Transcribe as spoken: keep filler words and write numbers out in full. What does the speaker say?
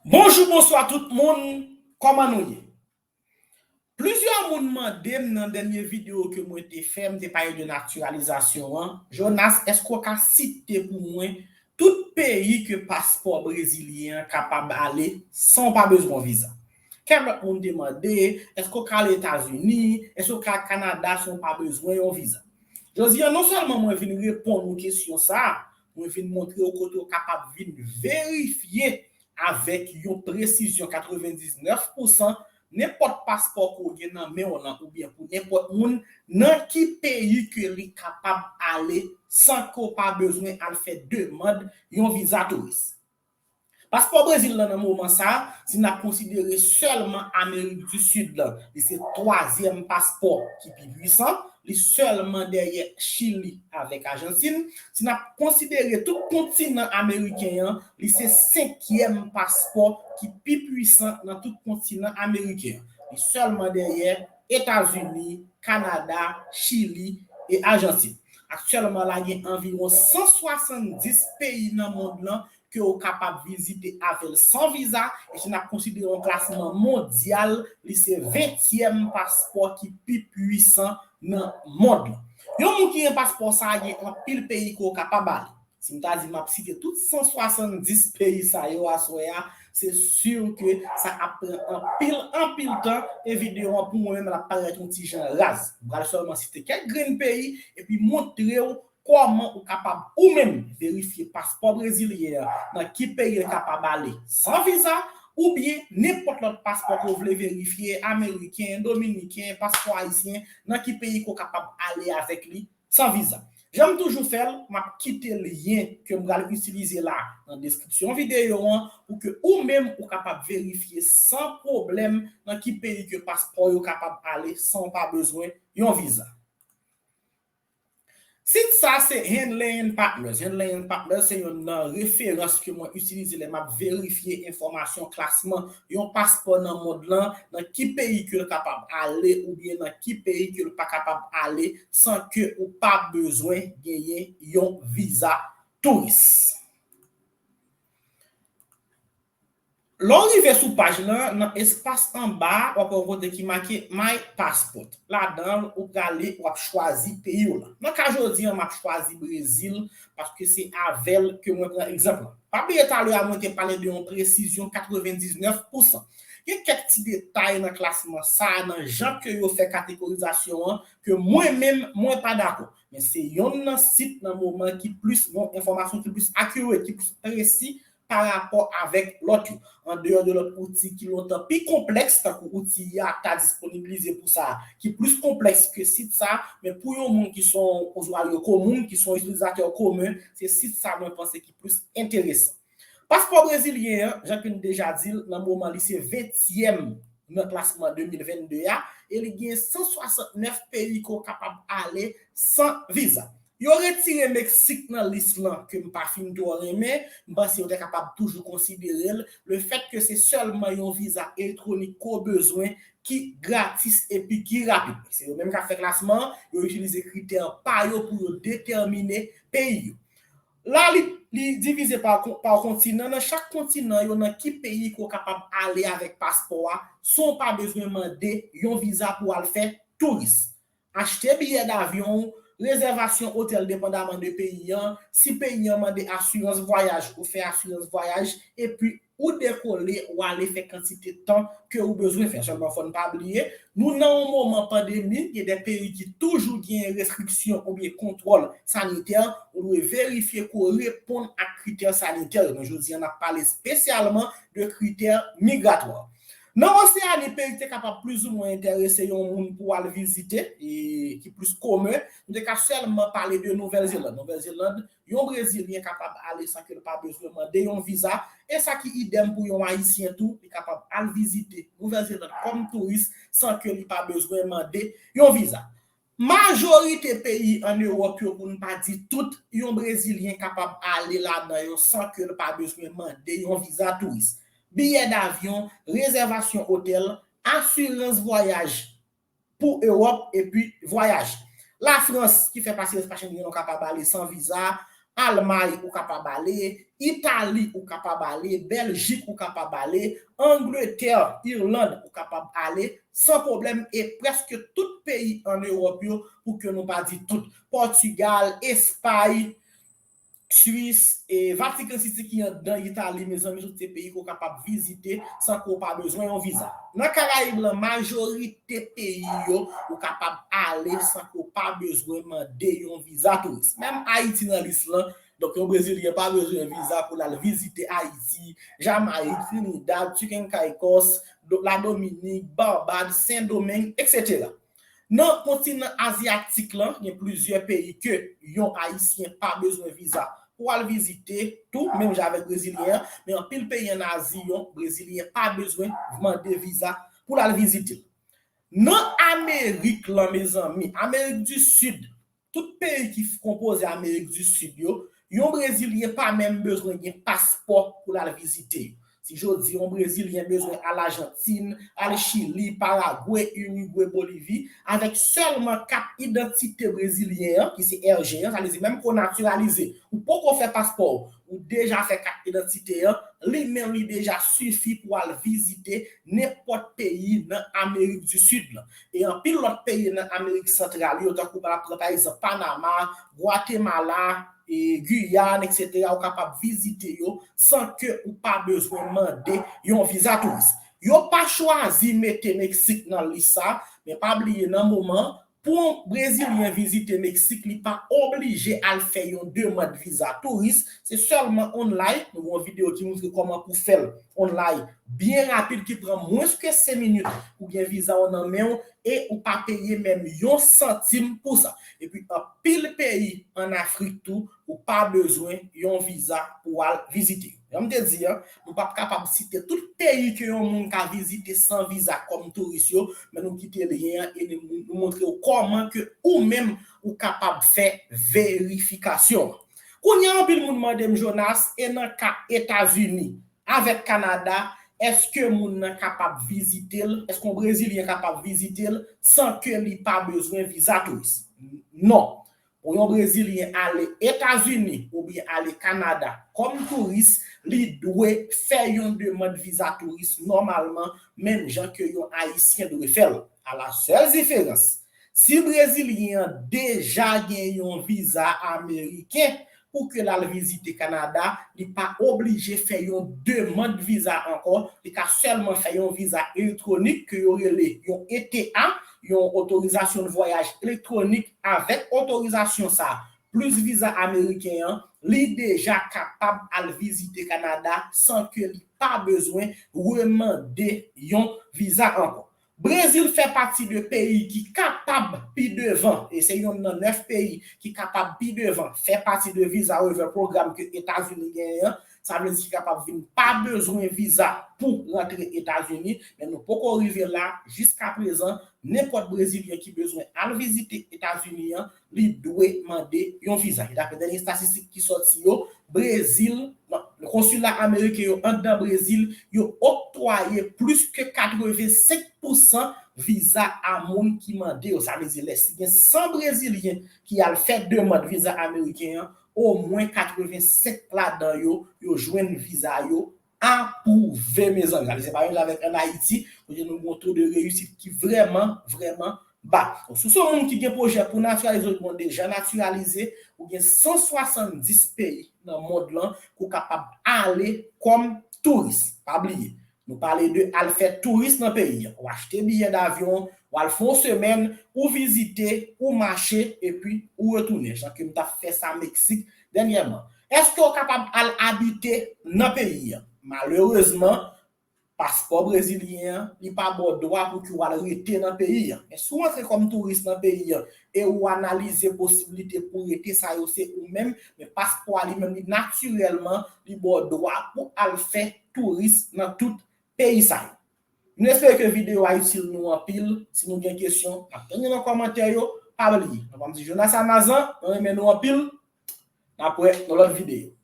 Bonjou, bonswa tout moun, kòman nou ye? Plizyè moun mande m nan dènye videyo ke mwen te fè, m te pale de natiralizasyon an, Jonas, èske w ka site pou mwen tout peyi ke paspò brezilyen an kapab ale san w pa bezwen viza? Kèk lòt moun te mande, èske w ka ale Etazini, èske w ka al Kanada san w pa bezwen yon viza? Jodi a, non sèlman mwen vin reponn ou kesyon sa a, mwen vin montre w kote w kapab vin verifye avèk yon presizyon katrevendiznèf pousan nenpòt paspò ke w gen nan men w lan oubyen pou nenpòt moun nan ki peyi ke li kapab ale san ke w pa bezwen al fè demann yon viza touris. Paspò Brezil lan nan moman sa a, si n ap konsidere sèlman Amerik di Sid lan, li se twazyèm paspò ki pi pwisan, li sèlman dèyè Chili avèk Ajantin. Si n ap konsidere tout kontinan ameriken an, li se senkyèm paspò ki pi pwisan nan tout kontinan ameriken an. Li sèlman dèyè Etazini, Kanada, Chili e Ajantin. Aktyèlman la, gen anviwon san swasanndis peyi nan mond lan ke w kapab vizite avè l san viza, e si n ap konsidere yon klasman mondyal, li se ventyèm paspò ki pi pwisan nan mond lan. Yon moun ki gen paspò sa a, gen anpil peyi ke w kapab ale. Si m ta di m ap site tout san swasanndis peyi sa yo aswè a, se si ke sa ap pran anpil, anpil tan, e videyo an pou mwen menm l ap parèt yon ti jan raz. M pral sèlman site kèk grenn peyi, epi montre w kòman ou kapab ou menm verifye paspò brezilyen an, nan ki peyi l kapab ale san viza, oubyen nenpòt lòt paspò ke w vle verifye, ameriken, dominiken, paspò ayisyen, nan ki peyi ke w kapab ale avèk li san viza. Jan m toujou fè l, m ap kite lyen ke m pral itilize la nan deskripsyon videyo an pou ke ou menm ou kapab verifye san pwoblèm nan ki peyi ke paspò yo kapab ale san w pa bezwen yon viza. Sit sa se Henley and Partners. Henley and Partners se youn nan referans ke mwen itilize lè m ap verifye enfòmasyon klasman yon paspò nan mond lan, nan ki peyi ke l kapab ale oubyen nan ki peyi ke l pa kapab ale san ke ou pa bezwen genyen yon viza touris. Lè w rive sou paj lan, nan espas anba a, w ap wè yon kote ki make My Passport. Ladan l, ou prale, w ap chwazi peyi w lan. Nan ka jodi a, m ap chwazi Brezil, paske se avè l ke mwen pran egzanp lan. Pa bliye talè a, mwen te pale de yon presizyon katrevendiznèf pousan. Gen kèk ti detay nan klasman sa a, nan jan ke yo fè kategorizasyon an, ke mwen menm, mwen pa dakò. Men se yonn nan sit nan moman ki plis, bon, enfòmasyon ki plis accurate, ki plis presi pa rapò avèk lòt yo. Andeyò de lòt outi ki lontan pi konplèks, tankou outi ya ta disponibilize pou sa, ki plis konplèks ke sit sa, men pou yon moun ki se yon usuario común, ki se yon itilizatè komen, se sit sa mwen panse ki plis enteresan. Paspò brezilyen an, jan ke n deja di l, nan moman li se ventyèm nan klasman de mil vennde a, e li gen san swasannnèf peyi ke w kapab ale san viza. Yo retire Meksik nan lis lan ke m pa fin twò renmen, m panse yo te kapab toujou konsidere l, lefèt ke se sèlman yon viza elektwonik ke w bezwen ki gratis epi ki rapid. Se yo menm k ap fè klasman an, yo itilize kritè pa yo pou yo detèmine peyi yo. La, li, li divize pa, pa kontinan. Nan chak kontinan yo, nan ki peyi ke w kapab ale avèk paspò a, san w pa bezwen mande yon viza pou w al fè touris. Achte biyè davyon w, rezèvasyon otèl depandaman de peyi an. Si peyi an mande asirans vwayaj, ou fè asirans vwayaj, epi ou dekole, ou ale fè kantite tan ke ou bezwen fè. Sèlman fò n pa bliye, nou nan yon moman pandemi, gen de peyi ki toujou gen restriksyon oubyen kontwòl sanitè, ou dwe verifye ke w reponn ak kritè sanitè yo. Men jodi a, n ap pale espesyalman de kritè migratwa. Nan Oseyani, peyi ki te kapab plizoumwen enterese yon moun pou al vizite, e ki plis komen, nou te ka sèlman pale de Nouvèl Zeland. Nouvèl Zeland, yon Brezilyen kapab ale san ke l pa bezwen mande yon viza, e sa ki idèm pou yon Ayisyen tou, li kapab al vizite Nouvèl Zeland kòm touris san ke li pa bezwen mande yon viza. Majorite peyi ann Ewòp yo, pou n pa di tout, yon Brezilyen kapab ale ladan yo san ke l pa bezwen mande yon viza touris. Biyè davyon, rezèvasyon otèl, asirans vwayaj pou Ewòp epi vwayaj. Lafrans, ki fè pati espas Schengen, ou kapab ale san viza. Almay, ou kapab ale. Itali ou kapab ale, Bèljik ou kapab ale, Angletè, Irland ou kapab ale san pwoblèm, e prèske tout peyi ann Ewòp yo, pou ke nou pa di tout, Pòtigal, Espay, Swis, e Vatikan Siti ki anndan Itali, mezanmi, tout se peyi ke w kapab vizite san ke w pa bezwen yon viza. Nan Karayib lan, majorite peyi yo, ou kapab ale san ke w pa bezwen mande yon viza touris. Menm Ayiti nan lis lan, donk yon Brezilyen pa bezwen viza pou l al vizite Ayiti, Jamayik, Trinidad, Chicken Caicos, Ladominik, Barbad, Sendomeng, etsetera. Nan kontinan azyatik lan, gen plizyè peyi ke yon Ayisyen pa bezwen viza pou al vizite tou, menm jan avèk Brezilyen an, men anpil peyi ann Azi, yon Brezilyen pa bezwen mande viza pou l al vizite l. Nan Amerik lan, mezanmi, Amerik di Sid, tout peyi ki konpoze Amerik di Sid yo, yon Brezilyen pa menm bezwen gen paspò pou l al vizite yo. Si jodi yon Brezilyen bezwen al Ajantin, al Chili, Paragwe, Irigwe, Bolivi, avèk sèlman kat idantite brezilyen an, ki se R G an, sa vle di menm ke w natiralize, ou poko fè paspò w, ou deja fè kat idantite an, li menm li deja sifi pou al vizite nenpòt peyi nan Amerik di Sid lan. E anpil lòt peyi nan Amerik Santral yo, tankou pa, pran pa egzanp Panama, Gwatemala, e Giyàn, etsetera, ou kapab vizite yo san ke ou pa bezwen mande yon viza touris. Yo pa chwazi mete Meksik nan lis sa, men pa bliye nan moman, pou yon Brezilyen vizite Meksik, li pa oblije al fè yon demann viza touris, se sèlman online, nou gen yon videyo ki montre kòman pou fè l online, byen rapid, ki pran mwens ke senk minit, ou gen viza w nan men w, e ou pa peye menm yon santim pou sa. Epi anpil peyi ann Afrik tou, ou pa bezwen yon viza pou al vizite yo. Jan m te di a, nou p ap kapab site tout peyi ke yon moun ka vizite san viza kòm touris yo, men nou kite lyen an e nou, nou montre w kòman ke ou menm ou kapab fè verifikasyon an. Kounye a, anpil moun mande m, Jonas, e nan ka Etazini avèk Kanada, èske moun nan kapab vizite l? Èske yon Brezilyen kapab vizite l san ke li pa bezwen viza touris? Non. Pou yon Brezilyen ale Etazini oubyen ale Kanada kòm touris, li dwe fè yon demann viza touris nòmalman, menm jan ke yon Ayisyen dwe fè l. A la sèl diferans, si Brezilyen an deja gen yon viza ameriken, pou ke l al vizite Kanada, li pa oblije fè yon demann viza ankò, li ka sèlman fè yon viza elektwonik ke yo rele yon E T A, yon otorizasyon de vwayaj elektwonik. Avèk otorizasyon sa a, plis viza ameriken an, li deja kapab al vizite Kanada san ke li pa bezwen remande yon viza ankò. Brezil fè pati de peyi ki kapab pi devan, e se yonn nan nèf peyi ki kapab pi devan fè pati de Visa Waiver Program ke Etazini genyen an. Sa vle di ki kapab vin pa bezwen viza pou rantre Etazini, men nou poko rive la jiskaprezan. Nenpòt Brezilyen ki bezwen al vizite Etazini an, li dwe mande yon viza. E daprè dènye estatistik ki sòti yo, Brezil, non, konsila ameriken yo anndan Brezil, yo oktwaye plis ke katrevensenk pousan viza a moun ki mande yo. Sa vle di, lè si gen san Brezilyen ki al fè demann viza ameriken an, omwen katrevensenk ladan yo, yo jwenn viza yo apwouve, mezanmi. Sa vle di, se pa menm jan avèk ann Ayiti, kote nou gen yon to de reyisit ki vrèman, vrèman ba. Donk, si w se yon moun ki gen pwojè pou natiralize, ou deja natiralize, ou gen san swasanndis peyi nan mond lan ke w kapab ale kòm touris. Pa bliye, nou pale de al fè touris nan peyi a. Ou achte biyè davyon, ou al fè yon semèn, ou vizite, ou mache, epi ou retounen. Jan ke m t ap fè sa Meksik dènyèman. Èske w kapab al abite nan peyi a? Malerezman, paspò brezilyen an, li pa ba w dwa pou ke w al rete nan peyi a. Men si w antre kòm touris nan peyi a e ou analize posiblite pou rete, sa yo se ou menm, men paspò a li menm, li natirèlman, li ba w dwa pou al fè touris nan tout peyi sa yo. Nou espere ke videyo a itil nou anpil. Si nou gen kesyon, n ap tann yo nan kòmantè yo. Pa bliye, nan pa m di Jonas Amazan, mwen renmen nou anpil. N ap wè nan lòt videyo.